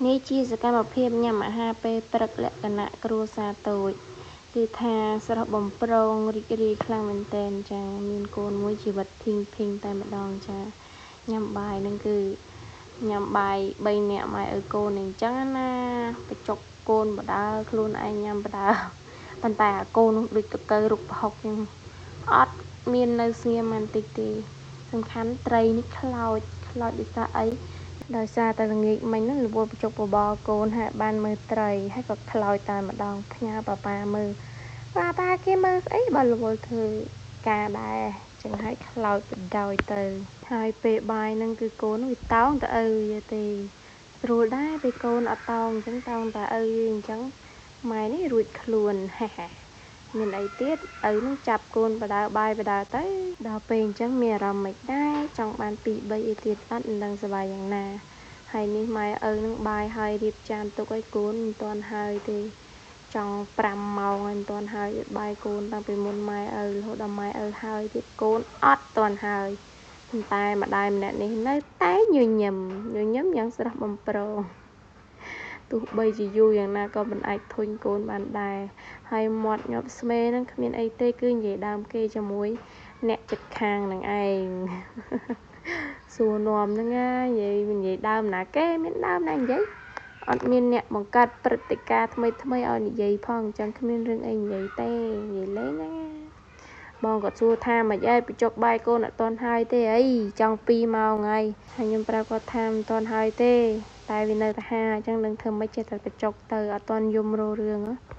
នេះជាសកម្មភាពញ៉ាំអាហារពេលព្រឹកលក្ខណៈគ្រួសារតូច គឺថាស្រស់បំព្រងរីករាយខ្លាំងមែនទែនចា មានកូនមួយជីវិតភីងភីងតែម្ដងចា។ ញ៉ាំបាយនឹងគឺញ៉ាំបាយ 3 នាក់ម៉ែឪកូនអញ្ចឹងណា បញ្ចុកកូនបដើ ខ្លួនឯងញ៉ាំបដើ ប៉ុន្តែអាកូននោះដូចតកៅរុកប្រហុកអញ្ចឹង អត់មាននៅស្ងៀមបន្តិចទេ។ សំខាន់ត្រីនេះខ្លោច ខ្លោចដោយសារអី? ដោយសារតែល្ងាចមិញហ្នឹងរវល់បញ្ចុកបបរកូន ហើយបានមើលត្រី ហើយក៏ខ្លោចតែម្ដង ផ្ញើប៉ាប៉ាមើល ប៉ាប៉ាគេមើលស្អីបើរវល់ធ្វើការដែរចឹង ហើយខ្លោចបដោយទៅ។ ហើយពេលបាយហ្នឹងគឺកូនវាតោងទៅឪវាទេ ស្រួលដែរ ពេលកូនអត់តោងអញ្ចឹង តោងតែឪវាអញ្ចឹង ម៉ែនេះរួចខ្លួន។ ហេហេ មានអីទៀត ឪនឹងចាប់កូនបដើបាយបដើទៅ ដល់ពេលអញ្ចឹងមានអារម្មណ៍មិនដែរ ចង់បាន 2 3 អីទៀតអត់ មិនដឹងសប្បាយយ៉ាងណា។ ហើយនេះម៉ែឪនឹងបាយហើយរៀបចានទុកឲ្យកូនមិនទាន់ហើយទេ ចង់ 5 ម៉ោងហើយមិនទាន់ហើយ បាយកូនតាំងពីមុនម៉ែឪ រហូតដល់ម៉ែឪហើយទៀត កូនអត់ទាន់ហើយ ប៉ុន្តែម្ដាយម្នាក់នេះនៅតែញញឹមញញឹមយ៉ាងស្រស់បំព្រង ទោះបីជាយូរយ៉ាងណាក៏មិនអាចធុញកូនបានដែរ។ ហើយមាត់ញាប់ស្មេហ្នឹងគ្មានអីទេ គឺនិយាយដើមគេជាមួយអ្នកចិត្តខាងនឹងឯង សួរនាំហ្នឹងណា និយាយនិយាយដើមណាគេ មានដើមណានិយាយ អត់មានអ្នកបង្កើតព្រឹត្តិការណ៍ថ្មីថ្មីឲ្យនិយាយផង អញ្ចឹងគ្មានរឿងអីនិយាយទេ និយាយលេងហ្នឹងណា។ បងគាត់សួរថា មិនអីបញ្ចុកបាយកូនអត់ទាន់ហើយទេអី ចង់ 2 ម៉ោងហើយ ហើយខ្ញុំប្រាប់គាត់ថាមិនទាន់ហើយទេ តែវានៅតែហាអញ្ចឹង នឹងធ្វើម៉េច ចេះតែបញ្ចុកទៅ អត់ទាន់យំរោរឿង។